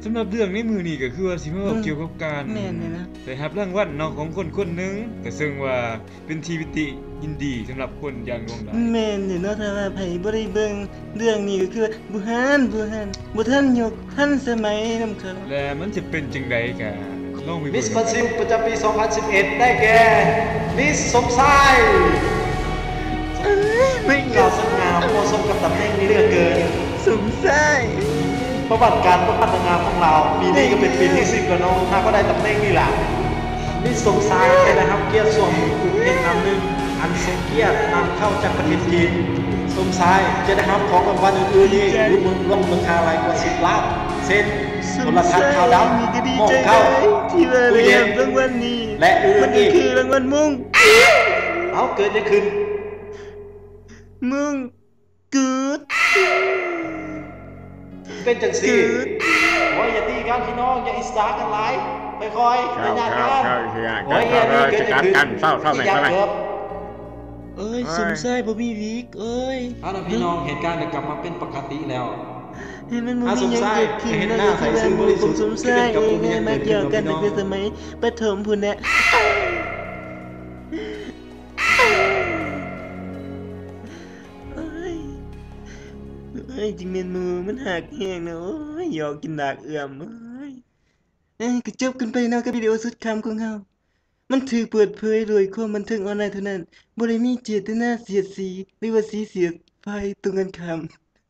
ສຳລັບເລື່ອງໃນມື້ນີ້ກໍຄືວ່າຊິມາເວົ້າ ອືມ ກ່ຽວກັບການ ແມ່ນແລ້ວນະ ໄດ້ຮັບລາງວັນເນາະ ຂອງຄົນຄົນໜຶ່ງ ກໍເຊິ່ງວ່າເປັນທີ່ເປັນທີ່ຍິນດີສຳລັບຄົນຢ່າງຫຼວງຫຼາຍ. ແມ່ນຢູ່ເນາະ ຖ້າວ່າໃຜບໍ່ໄດ້ເບິ່ງເລື່ອງນີ້ກໍຄືວ່າບູຮານ ບູຮານ ບໍ່ທັນຍຸກທັນສະໄໝນຳເຂົາ ແລະມັນຈະເປັນຈັ່ງໃດກໍລອງໄປເບິ່ງນຳກັນ. ມິສບຣາຊິລປະຈຳປີສອງພັນສິບເອັດ ໄດ້ແກ່ ມິສສົມຊາຍ. ເອີຍ ມັນກໍສະຫງ່າເໝາະສົມກັບຕຳແໜ່ງນີ້ເຫຼືອເກີນ. ສົມຊາຍ ປະຫວັດການບົດບັນນາງາມຂອງລາວ ປີນີ້ກໍເປັນປີທີສິບແລ້ວເນາະ ຫາກໍໄດ້ຕຳແໜ່ງນີ້ລະ. ມິສສົມຊາຍຈະໄດ້ຮັບກຽດສວມມຸງກຸດອີກນຳໜຶ່ງ ອັນຊົງກຽດນຳເຂົ້າຈາກປະເທດຈີນ. ສົມຊາຍຈະໄດ້ຮັບຂອງລາງວັນອື່ນໆອີກ ລວມມູນຄ່າຫຼາຍກວ່າສິບລ້ານ ເຊັ່ນ ໂທລະທັດຂາວດຳ, ໝໍ້ເຂົ້າ, ຕູ້ເຢັນ ແລະ ອື່ນໆອີກ. ເອົ້າ ເກີດຫຍັງຂຶ້ນ? ມຸງກຸດ ເປັນຈັ່ງຊີ້. ໂອ້ຍ ຢ່າຕີກັນພີ່ນ້ອງ ຢ່າອິດສາກັນຫຼາຍ ຄ່ອຍໆ ຢ່າຍາດກັນ. ໂອ້ຍ ອັນນີ້ເກີດຫຍັງຂຶ້ນ? ເອີຍ ສົມຊາຍບໍ່ມີວິກ ເອີຍ. ເອົາລະພີ່ນ້ອງ ເຫດການກໍກັບມາເປັນປົກກະຕິແລ້ວ. ໃຫ້ມັນບໍ່ມີຫຍັງເກີດຂຶ້ນເນາະ ກໍຄືວ່າໝູ່ຂອງສົມຊາຍເອງ ມາກ່ຽວກັນຕັ້ງແຕ່ສະໄໝປະຖົມພຸ້ນແຫຼະ. ໂອ້ຍ ໂອ້ຍ ຈັ່ງແມ່ນໝູ່ມັນຮັກແຮງເນາະ ໂອ້ຍ ຢອກກິນດາກເອື້ອມ ໂອ້ຍ. ເອີ ກໍຈົບກັນໄປເນາະກັບວິດີໂອສຸດຂຳຂອງເຮົາ ມັນຖືກເປີດເຜີຍໂດຍຄວາມບັນເທີງອອນລາຍເທົ່ານັ້ນ ບໍ່ໄດ້ມີເຈດຕະນາສຽດສີ ຫຼືວ່າສີສຽດຝ່າຍຕົງກັນຂ້າມ.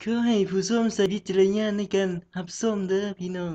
ຂໍໃຫ້ຜູ້ຊົມໃຊ້ວິຈາລະນະຍານໃນການຮັບຊົມເດີພີ່ນ້ອງ.